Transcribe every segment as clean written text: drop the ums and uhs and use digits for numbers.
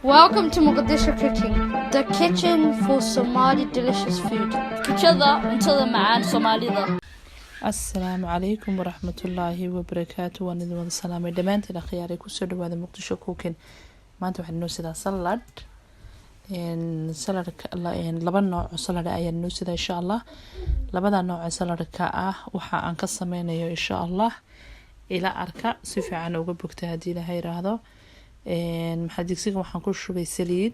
Welcome to Mogadishu Cooking, the kitchen for Somali delicious food. Jikada cuntada macaan Soomaalida. Asalaamu calaykum waraxmatullaahi wabarakaatu. Waan idin wada salaamay dhammaantiin, akhyaaray. Kusoo dhawaada Muqdisho Cooking. Maanta waxaan inoo sidaa salad. Saladka laba nooc oo salad ayaan inoo sidaa, insha Allah. Labada nooc ee saladka ah waxa aan ka sameynayo, insha Allah, ila arka, si fiican uga bogta haddii Ilaha yiraahdo. Maxaa digsiga waxaan ku shubay saliid.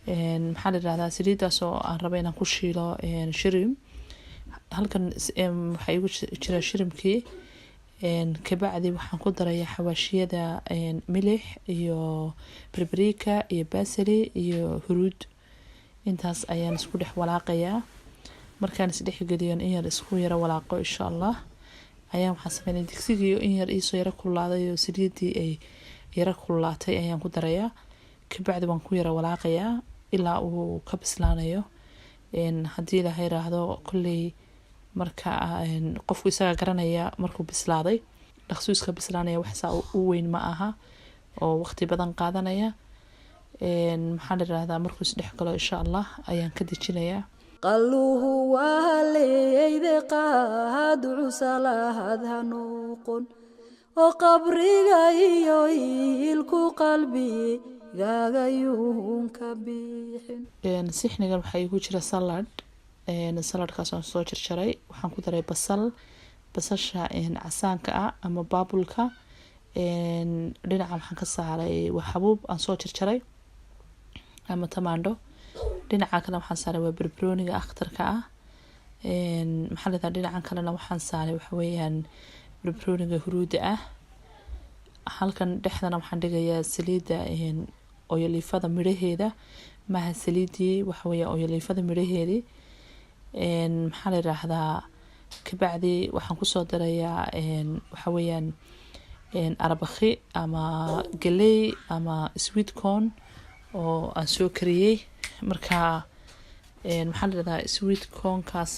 Maxaa la yirahdaa, saliidaas oo aan rabo inaan ku shiilo shrimp. Halkan waxaa igu jira shrimpkii. Kabacdi waxaan ku darayaa xawaashiyada, milix iyo paprika iyo parsley iyo huruud. Intaas ayaan isku dhex walaaqayaa. Markaan isdhexgeliyo, in yar isku yaro walaaqo, insha Allah, ayaan waxaan sameynaya digsigii in yar iisoo yaro kululaaday oo saliidii ay yaro kululaatay ayaan ku darayaa. Kabacdi waan ku yaro walaaqayaa ilaa uu ka bislaanayo, haddii Ilaaha yiraahdo. Kolley marka qofku isaga garanaya markuu bislaaday, dhaqsuu iska bislaanaya. Wax saa u weyn ma aha oo waqti badan qaadanaya. Maxaa la yirahdaa, markuu isdhex galo, insha Allah, ayaan ka dejinayaa. Qalluhu waaleyde qaaducu salaad ha noqon oo qabriga iyo ilku qalbigagayuun ka bixin. Sixnigan waxaa igu jira salad. Saladkaas aan soo jarjaray waxaan ku daray basal, basasha casaanka ah ama baabulka. Dhinaca waxaan ka saaray waa xabuub aan soo jarjaray ama tamaandho. Dhinaca kale waxaan saaray waa barbarooniga akhdarka ah. Maxaa la yidhahdaa, dhinacan kalena waxaan saaray waxa weeyaan barbarooniga huruuda ah. Halkan dhexdana waxaan dhigayaa saliidda oyoliifada midhaheeda. Maaha saliidii, waxa weeya oyoliifada midhaheedii. Maxaa la yiraahdaa, kabacdi waxaan kusoo darayaa waxa weeyaan arabakhi ama galey ama sweet corn oo aan soo kariyey. Marka, maxaa la yirahdaa, sweet cornkaas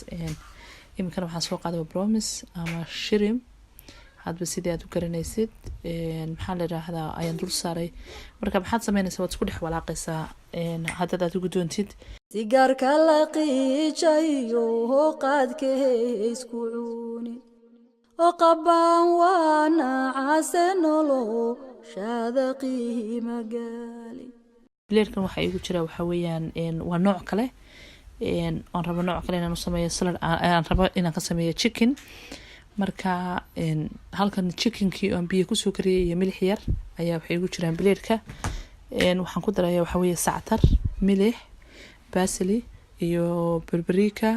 iminkana waxaan soo qaaday prawns ama shrimp, hadba sidii aad u garanaysid. Maxaa la yiraahdaa, ayaan dul saaray. Marka maxaad sameynaysaa? Waad isku dhex walaaqaysaa haddaad aad ugu doontid. Sigaarka la qiijayo, qaadkee isku cuuni oo qabaan waana case nolo shaada qiima gaali. Platekan waxaa iigu jira waxaa weeyaan waa nooc kale oon rabo, nooc kale inaan u sameeyo salad, aan rabo inaan ka sameeyo chicken. Marka halkan chickenkii oon biyo kusoo kariyay iyo milix yar ayaa waxay igu jiraan plateka. Waxaan ku daraya waxaa weeye sactar, milix, parsley iyo paprika,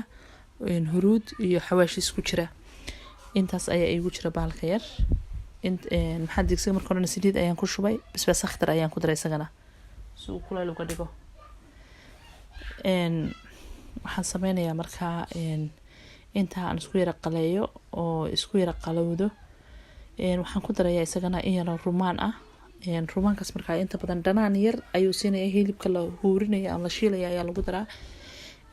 huruud iyo xawaashi isku jira. Intaas ayaa iigu jira bahalka yar. Maxaa digsiga marka horena saliid ayaan ku shubay, basbaas akhdar ayaan ku daray isagana si uu kuleyl uga dhigo. Waxaan sameynayaa markaa intaa aan isku yara qaleeyo oo isku yara qalowdo, waxaan ku darayaa isagana in yaro rumaan ah. Rumaankaas markaa inta badan dhanaan yar ayuu siinaya. Hilibka la huurinaya ama la shiilaya ayaa lagu daraa.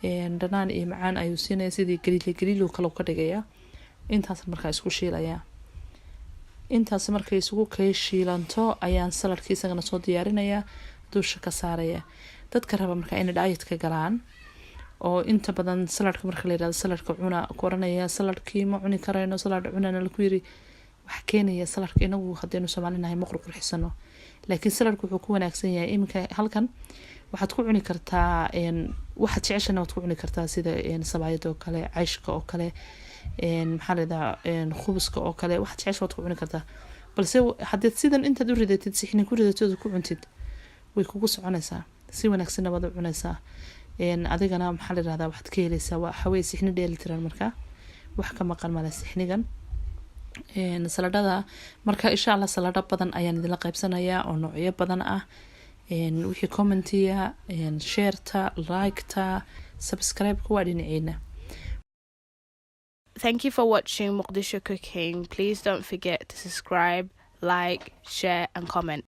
Dhanaan iyo macaan ayuu siinaya, sidii galiile galiilo kale ka dhigaya. Intaas markaa isku shiilaya. Intaas markay isugu kay shiilanto ayaan saladkii isagana soo diyaarinayaa, dusha ka saaraya. Dadka raba markaa inay dietka galaan oo inta badan saladka marka la yirahdo saladka cuna ku oranaya, "Saladkii ma cuni karayno, salad cunana laku yiri." Waxa keenaya saladka, inagu haddaynu Soomaalinahay ma qurqurxisano, laakiin saladku wuxuu ku wanaagsan yahay iminka halkan waxaad ku cuni kartaa waxaad jeceshana waad ku cuni kartaa, sida sabaayada oo kale, cayshka oo kale, maxaa la yidhaha, khubuska oo kale. Waxaad jecesha waad ku cuni kartaa, balse haddaad sidan intaad u ridatid sixni ku ridatid ku cuntid, way kugu soconaysaa, si wanaagsanna waad u cunaysaa. Adigana, maxaa la yirahdaa, waxaad ka helaysaa waxa weye sixni dheeli tiran. Marka wax ka maqan male sixnigan saladhada. Marka, insha Allah, saladho badan ayaan idinla qaybsanayaa oo noocyo badan ah. Wixii commentiya, shareta, liketa, subscribe-ka waa dhinaciina. Thank you for watching Mogadishu Cooking. Please don't forget to subscribe, like, share, and comment.